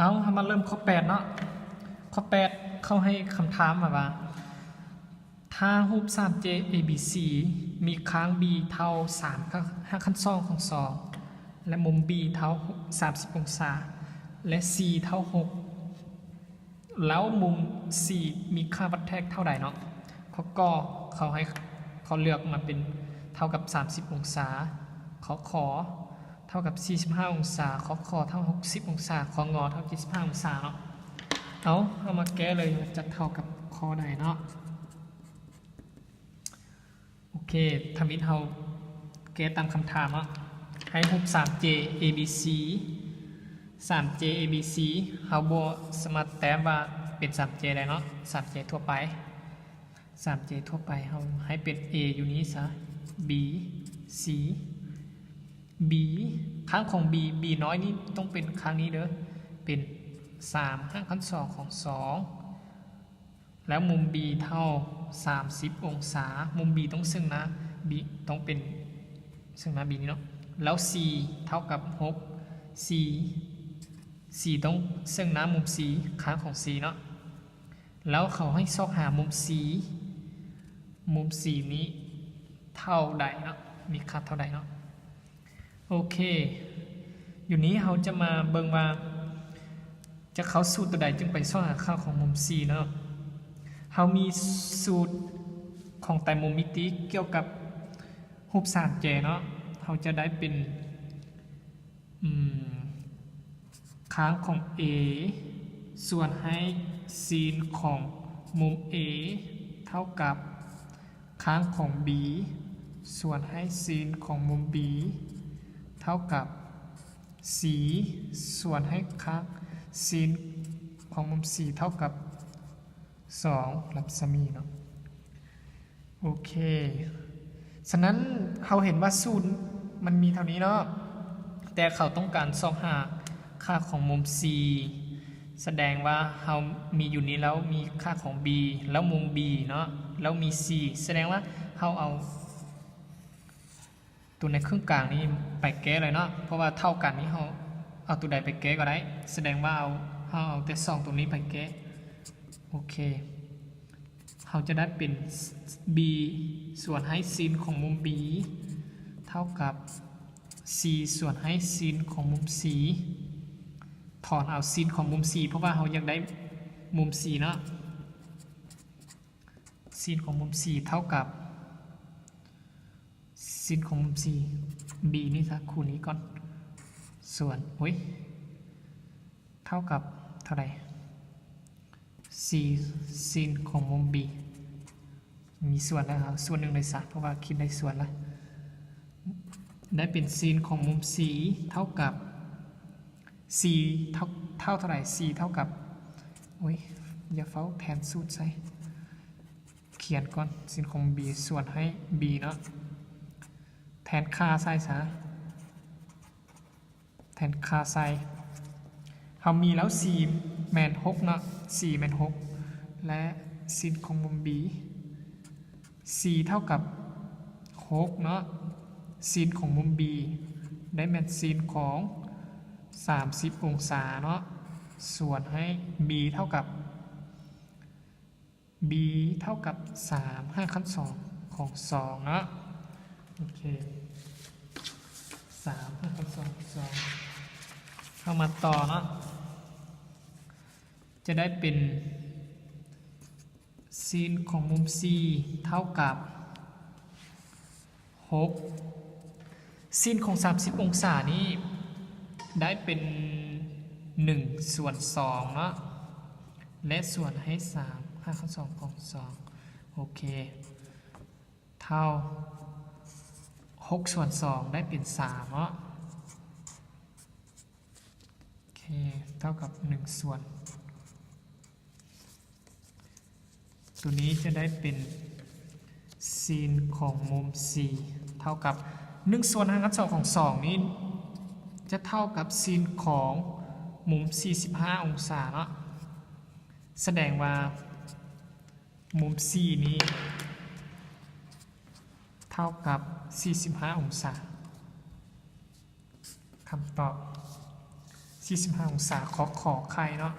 ເອົາ ເຮົາມາເລີ່ມຂໍ້ແປດເນາະ. ຂໍ້ແປດ ເຂົາໃຫ້ຄຳຖາມມາວ່າ ຖ້າຮູບສາມແຈ ເອບີຊີ ມີຄາງບີເທົ່າສາມຮາກຂັ້ນສອງຂອງສອງ ແລະ ມຸມບີເທົ່າສາມສິບອົງສາ ແລະ ຊີເທົ່າຫົກ ແລ້ວມຸມຊີມີຄ່າວັດແທກເທົ່າໃດເນາະ? ຂໍ້ ກ ເຂົາໃຫ້ ເຂົາເລືອກມາເປັນເທົ່າກັບສາມສິບອົງສາ, ຂໍ້ ຂ ເທົ່າກັບສີ່ສິບຫ້າອົງສາ, ຂໍ້ ຂ ເທົ່າຫົກສິບອົງສາ, ຂໍ້ ງ ເທົ່າເຈັດສິບຫ້າອົງສາເນາະ. ເອົາ ເຮົາມາແກ້ເລີຍ ວ່າຈະເທົ່າກັບຂໍ້ໃດເນາະ. ໂອເຄ ທຳອິດເຮົາແກ້ຕາມຄຳຖາມເນາະ. ໃຫ້ຮູບສາມແຈ ເອບີຊີ ສາມແຈ ເອບີຊີ ເຮົາບໍ່ສາມາດແຕ້ມວ່າເປັນສາມແຈໄດ້ເນາະ, ສາມແຈທົ່ວໄປ ສາມແຈທົ່ວໄປ ເຮົາໃຫ້ເປັນ A ຢູ່ນີ້ຊະ B C B ຂ້າງຂອງ B B ນ້ອຍນີ້ຕ້ອງເປັນຂ້າງນີ້ເດີ ເປັນສາມຮາກຂັ້ນສອງຂອງສອງ ແລ້ວມຸມ B ເທົ່າສາມສິບອົງສາ, ມຸມ B ຕ້ອງເຊິ່ງໜ້າ B ຕ້ອງເປັນເຊິ່ງໜ້າ B ນີ້ເນາະ. ແລ້ວ C ເທົ່າກັບຫົກ C C ຕ້ອງເຊິ່ງໜ້າມຸມ C ຂ້າງຂອງ C ເນາະ. ແລ້ວເຂົາໃຫ້ຊອກຫາມຸມ C ມຸມ C ນີ້ເທົ່າໃດເນາະ ມີຄ່າເທົ່າໃດເນາະ. ໂອເຄ ຢູ່ນີ້ເຮົາຈະມາເບິ່ງວ່າ ຈະເຂົ້າສູດຕົວໃດຈຶ່ງໄປຊອກຫາຄ່າຂອງມຸມ C ເນາະ. ເຮົາມີສູດຂອງໄຕໂມມິຕິກ່ຽວກັບຮູບສາມແຈເນາະ. ເຮົາຈະໄດ້ເປັນ ອືມ ຂ້າງຂອງ A ສ່ວນໃຫ້ຊີນຂອງມຸມ A ເທົ່າກັບ ຂ້າງຂອງ B ສ່ວນໃຫ້ຊີນຂອງມຸມ B ເທົ່າກັບ C ສ່ວນໃຫ້ຂ້າງຊີນຂອງມຸມ C ເທົ່າກັບສອງລັດສະໝີເນາະ. ໂອເຄ ສະນັ້ນເຮົາເຫັນວ່າສູດມັນມີເທົ່ານີ້ເນາະ ແຕ່ເຂົາຕ້ອງການຊອກຫາຄ່າຂອງມຸມ C ສະແດງວ່າເຮົາມີຢູ່ນີ້ແລ້ວ ມີຄ່າຂອງ B ແລ້ວມຸມ B ເນາະ ແລ້ວມີ C ສະແດງວ່າເຮົາເອົາຕົວໃນເຄິ່ງກາງນີ້ໄປແກ້ເລີຍເນາະ ເພາະວ່າເທົ່າກັນນີ້ເຮົາເອົາຕົວໃດໄປແກ້ກໍໄດ້ ສະແດງວ່າເອົາ ເຮົາເອົາແຕ່ສອງຕົວນີ້ໄປແກ້. ໂອເຄ ເຮົາຈະໄດ້ເປັນ B ສ່ວນໃຫ້ຊີນຂອງມຸມ B ເທົ່າກັບ C ສ່ວນໃຫ້ຊີນຂອງມຸມ C ຖອນເອົາຊີນຂອງມຸມ C ເພາະວ່າເຮົາຢາກໄດ້ມຸມ C ເນາະ. ຊີນຂອງມຸມ C ເທົ່າກັບ ຊີນຂອງມຸມ C B ນີ້ຊະ ຄູ່ນີ້ກ່ອນ ສ່ວນ ໂອ້ຍ ເທົ່າກັບເທົ່າໃດ? C ຊີນຂອງມຸມ B ມີສ່ວນແລ້ວ ເອົາສ່ວນໜຶ່ງເລີຍຊະ ເພາະວ່າຄິດໄດ້ສ່ວນລະ ໄດ້ເປັນຊີນຂອງມຸມ C ເທົ່າກັບ C ເທົ່າ ເທົ່າເທົ່າໃດ? C ເທົ່າກັບ ໂອ້ຍ ຢ່າຟ້າວແທນສູດໃສ່ ຂຽນກ່ອນ ຊີນຂອງ B ສ່ວນໃຫ້ B ເນາະ ແທນຄ່າໃສ່ຊະ ແທນຄ່າໃສ່ ເຮົາມີແລ້ວ C ແມ່ນຫົກເນາະ C ແມ່ນຫົກ ແລະ ຊີນຂອງມຸມ B C ເທົ່າກັບຫົກເນາະ ຊີນຂອງມຸມ B ໄດ້ແມ່ນຊີນຂອງສາມສິບອົງສາເນາະ ສ່ວນໃຫ້ B ເທົ່າກັບ B ເທົ່າກັບສາມຮາກຂັ້ນສອງຂອງສອງເນາະ ໂອເຄ ສາມຮາກຂັ້ນສອງຂອງສອງ ເຮົາມາຕໍ່ເນາະ ຈະໄດ້ເປັນ ຊີນຂອງມຸມ C ເທົ່າກັບຫົກ ຊີນຂອງສາມສິບອົງສານີ້ໄດ້ເປັນໜຶ່ງສ່ວນສອງເນາະ ແລະ ສ່ວນໃຫ້ສາມຮາກຂັ້ນສອງຂອງສອງ ໂອເຄ ເທົ່າຫົກສ່ວນສອງໄດ້ເປັນສາມເນາະ ໂອເຄ ເທົ່າກັບໜຶ່ງສ່ວນ ຕົວນີ້ຈະໄດ້ເປັນຊີນຂອງມຸມ C ເທົ່າກັບໜຶ່ງສ່ວນຮາກຂັ້ນສອງຂອງສອງນີ້ ຈະເທົ່າກັບຊີນຂອງມຸມສີ່ສິບຫ້າອົງສາເນາະ ສະແດງວ່າມຸມ C ນີ້ເທົ່າກັບສີ່ສິບຫ້າອົງສາ. ຄຳຕອບ C ສີ່ສິບຫ້າອົງສາ ຂ ຂ ໄຂ່ເນາະ.